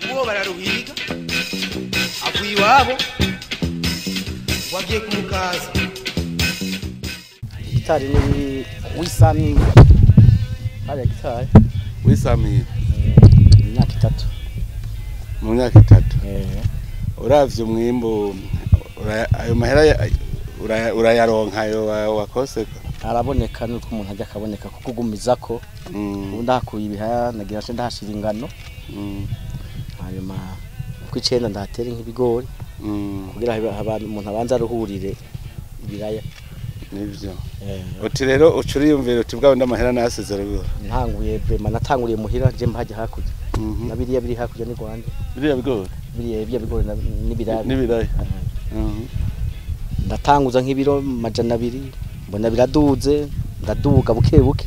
Uwo bararuhiga avuye iwabo wagiye kumukaza. Gitari ni wisami hariya gitari wisamira imyaka 3. Mu myaka 3 uravye umwimbu ayo mahera urayaronka ayo wakose araboneka nuko umuntu ajya akaboneka kukugumizako. Ubu ndahakuye ibihaya nagira nce ndahashira ingano, hanyuma ku 9 ndahatera nk'ibigori kugira abantu umuntu abanza aruhurire ibiraya. Nivyo uti rero ucuriyumvira uti bwawe ndamahera nasize ruguru. Ntanguye vraiment natanguriye muhira je mpajya hakurya na biriya biri hakurya ni Rwanda biriya bigori biriya bigori n'ibiraya n'ibiraya. Ndatanguza nk'ibiro 200 mbona biraduze ndaduga buke buke.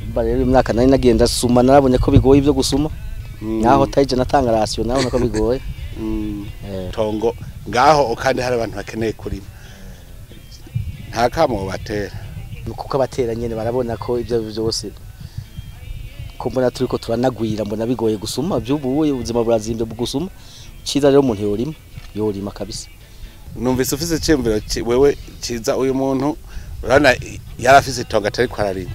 Mba rero imyaka nari nagiye ndasuma narabonye ko bigoye ibyo gusuma, naho tayije natanga ration nabona ko bigoye. Tongo ngaho kandi hari abantu bakeneye kurima nta kamo batera kuko abatera nyene barabona ko ibyo byose ko mbona turiko turanagwira mbona bigoye gusuma byubuye ubuzima burazimbye bugusuma. Ciza rero umuntu yorima kabisa. Numvise ufise iciyumviro wewe ciza uyu muntu urana yarafise itongo atari kwararima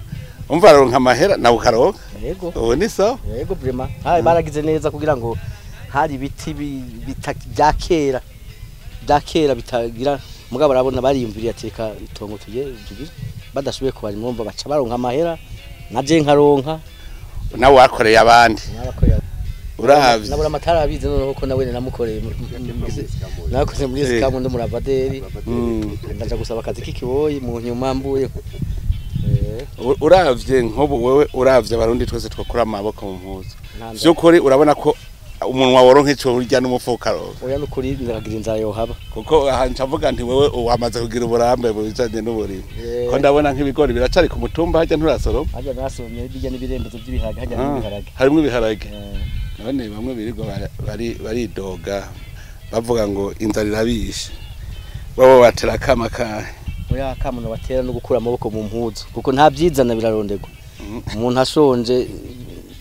umva aronka amahera nawe ukaronka. Yego ubu ni so. Yego vraiment hari baragize neza kugira ngo hari ibiti bya kera bitagira mugabo barabona bariyumviriye ateka itongo tuye badashoboye kubarima umva baca baronka amahera naje nkaronka. Nawe wakoreye abandi uravye nabura amatara abize noneho ko nawe namukoreye nakoze muri Esikamu ndo muravaderi ndaja gusaba akazi k'ikiboyi mu nyuma mbuye. Uravye nkobu wewe uravye abarundi twese twakura amaboko mu mpuzu vyukuri urabona ko umunwa woronka ico urya n'umufuka ronka. Oya nukuri ndagira inzara yohaba kuko aha ncavuga nti wewe wamaze kugira uburambe mu bijanye n'uburimi ko ndabona nk'ibigori biracari ku mutumba hajya nturasoroma. Hajya nasoromye bijya n'ibirembezo by'ibiharage hajya n'ibiharage harimwo ibiharage. None bamwe birirwa baridoga bavuga ngo inzara irabishe babo batera kama kahe. Oya kamuno batera no gukura amaboko mu mpuzu kuko nta byizana birarondegwa. Umuntu ashonje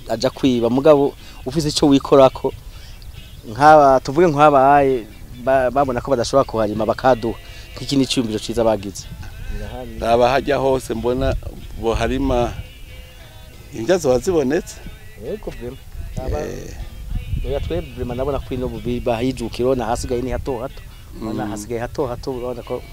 aja kwiba mugabo ufise ico wikorako nk'aba tuvuge nk'abaye babona ko badashobora kuharima bakaduha nk'iki ni icyumviro ciza bagize. Raba hajya hose mbona bo harima indya zoba zibonetse. Yego vraiment oya twe vraiment nabona ko ino bahijukiro na hasigaye ni hato hato, na hasigaye hato hato urabona ko